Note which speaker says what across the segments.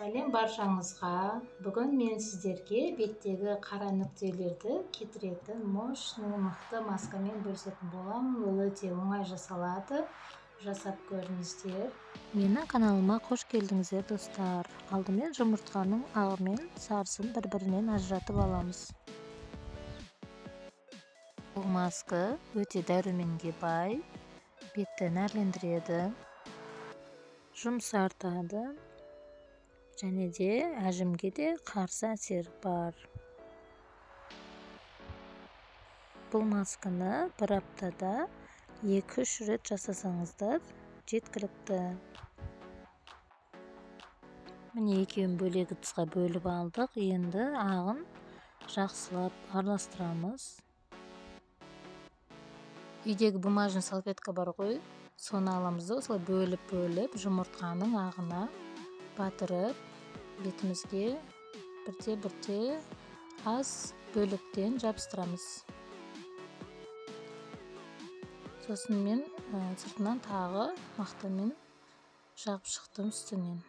Speaker 1: Сәлем баршаңызға. Бүгін мен сіздерге беттегі қара нүктелерді кетіретін мощный, мықты маскамен бөлісетін боламын. Ол өте оңай жасалады. Жасап көріңіздер. Менің каналыма қош келдіңіздер, достар. Алдымен жұмыртқаның ағы мен сарысын бір-бірінен ажыратып аламыз. Бұл маска өте дәруменге бай, бетті нәрлендіреді, жұмсартады және де әжімге де қарсы әсері бар. Бұл масканы бір аптада 2-3 рет жасасаңыздар жеткілікті. Міне екеуін бөлек ыдысқа бөліп алдық. Енді ағын жақсылап араластырамыз. Үйдегі бумажный салфетка бар ғой, соны аламыз да осылай бөліп-бөліп жұмыртқаның ағына батырып бетімізге бірте-бірте аз бөліктен жабыстырамыз. Сосын мен сыртынан тағы мақтамен жағып шықтым үстінен.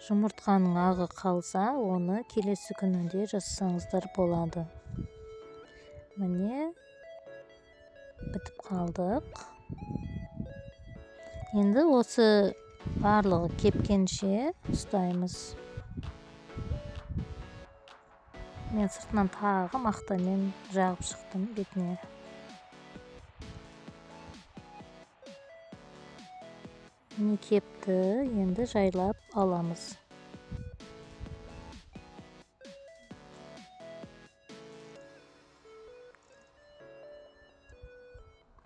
Speaker 1: Жұмыртқаның ағы қалса, оны келесі күнінде жасасаңыздар болады. Міне бітіп қалдық. Енді осы барлығы кепкенше ұстаймыз. Мен сыртынан тағы мақтамен жағып шықтым бетіне. Міне кепті, енді жайлап аламыз.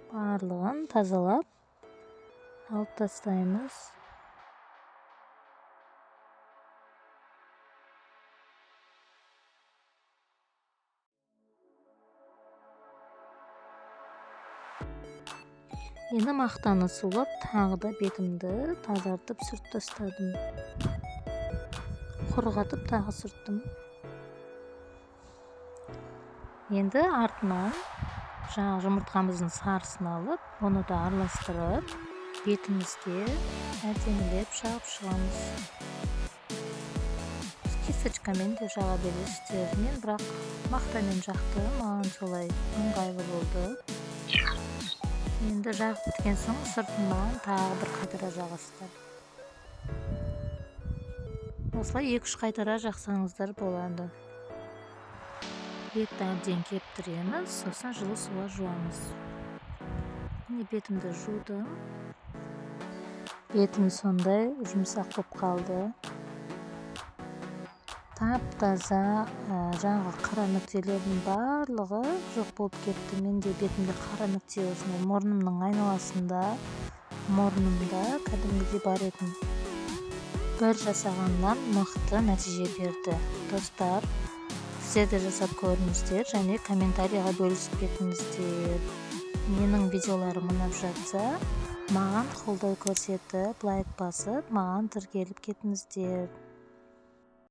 Speaker 1: Барлығын тазалап алып тастаймыз. Енді мақтаны сулап, тағы да бетімді тазартып сүртіп тастадым. Құрғатып тағы сүрттім. Енді артынан жаңа жұмыртқамыздың сарысын алып, оны да араластырып, бетімізге әдемілеп жағып шығамыз. Кисточкамен де жаға бересіздер. Мен бірақ мақтамен жақтым, маған солай ыңғайлы болды. Енді жағып біткен соң сыртынан тағы бір қайтара жағасыздар. Осылай 2-3 қайтара жақсаңыздар болады. Бетті әбден кептіреміз, сосын жылы суға жуамыз. Міне бетімді жудым. Бетім сондай жұмсақ болып қалды. Тап-таза, жаңағы қара нүктелердің барлығы жоқ болып кетті. Менде бетімде қара нүкте осындай мұрнымның айналасында, мұрнымда кәдімгідей бар еді. Бір жасағаннан мықты нәтиже берді. Достар, сіздер де жасап көріңіздер және комментарийға бөлісіп кетіңіздер. Менің видеоларым ұнап жатса, маған қолдау көрсетіп, лайк басып, маған тіркеліп кетіңіздер.